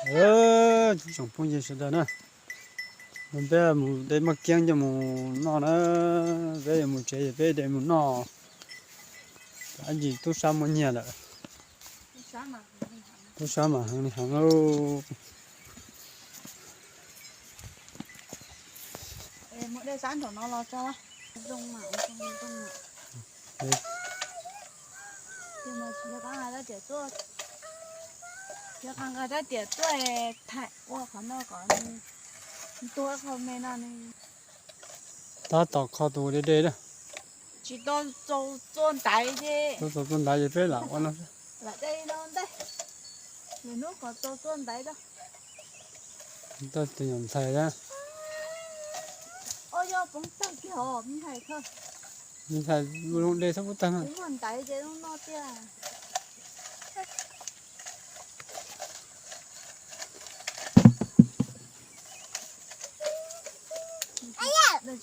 Tsoom phooj ywg sawv daws na, peb mus de maj kiab coj mus noj na, peb yuav mus tsev es peb de mus noj. Tab sis tub sab muaj nyiaj lawm, tub sab mas heev li heev lauj. Mus de sab nraum no los tso. Zoo mas zoo, zoo mas. Tab tias tuaj thaim ua qhov no kom nws tuag qhov me no ne. Tab tom kho tus de de na. Tsis tau txaus txua ntaiv ces. Txaus txua ntaiv ces peb lam ua no. Lam de no ntej. Lwm hnub kom txaus txua ntaiv rau. Tau tus nyuam ntxhais na. Ob, yog poob tawg kiag os, me ntxhais kawg. Me ntxhais mus de txhob poob tawg na. Muaj ntaiv ces zoo no tiag. Wb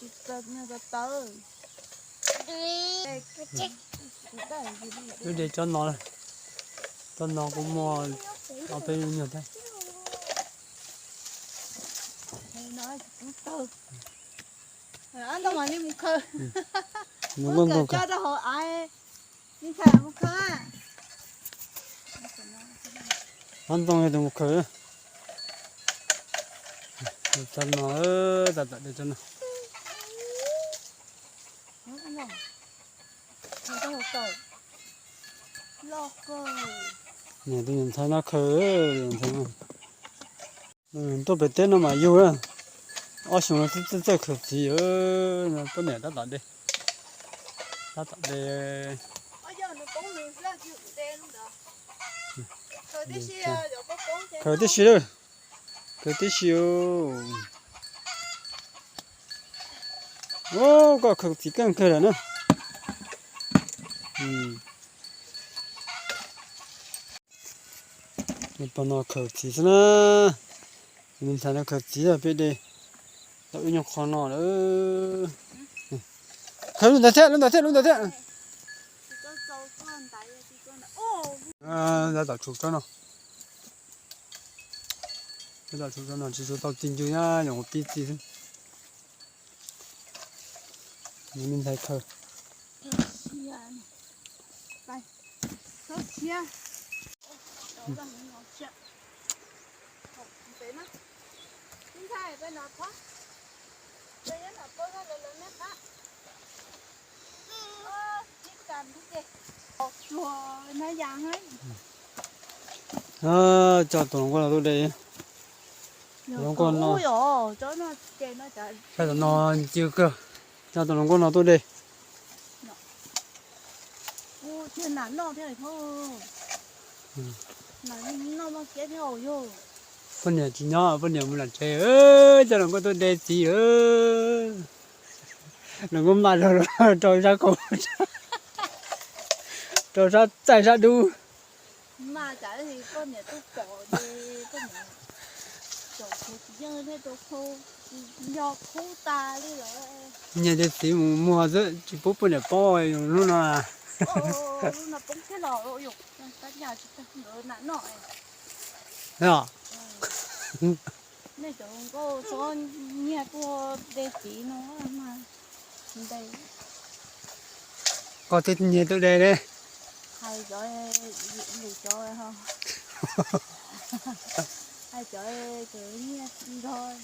de tsob no, tsob no kuj muaj ob peb nyuag thiab. Ntoo mam li mus khaws. Mus khaws coj rau hauv av, me ntxhais mus khaws. Ob ntoo yog tus mus khaws. Tsob no, tab tom de tsob no. Tus nyuam ntxhais no khaws, tuaj pem teb no mas yug, ob xyoos no txawj txawj khaws txiv, poj niam tab tom de, tab tom de. Khaws tib si, khaws tib si. Ub, koj khaws txiv keej kawg lawm na. Pog no khaws txiv xwb na. Me ntxhais no khaws txiv, peb de tau ib nyuag qho no lawm. Khaws lub ntawd thiab, lub ntawd thiab, lub ntawd thiab. Tab tom tshuav tsob no. Tab tom tshuav tsob no tsis tshua tau txi ncw na, nyuam qhuav pib txi xwb. Me ntxhais khaws. Coj tus hluas nkauj no tuaj de. Hluas nkauj no, no ncw kawg. Coj tus hluas nkauj no tuaj de. Poj niam tsis nyob, poj niam mus nram tsev, coj hluas nkauj tuaj de txiv. Hluas nkauj maj rau sab qaum, rau sab txaij sab dub. Nyiag de txiv mus muag xwb tsis pub poj niam paub hnub no. Nej cov nkauj txhob nyiag tuaj de txiv no mas ntes. Koj twb nyiag tuaj de ne. Hais cov, lwm cov, hais cov, cov nyiag nrog.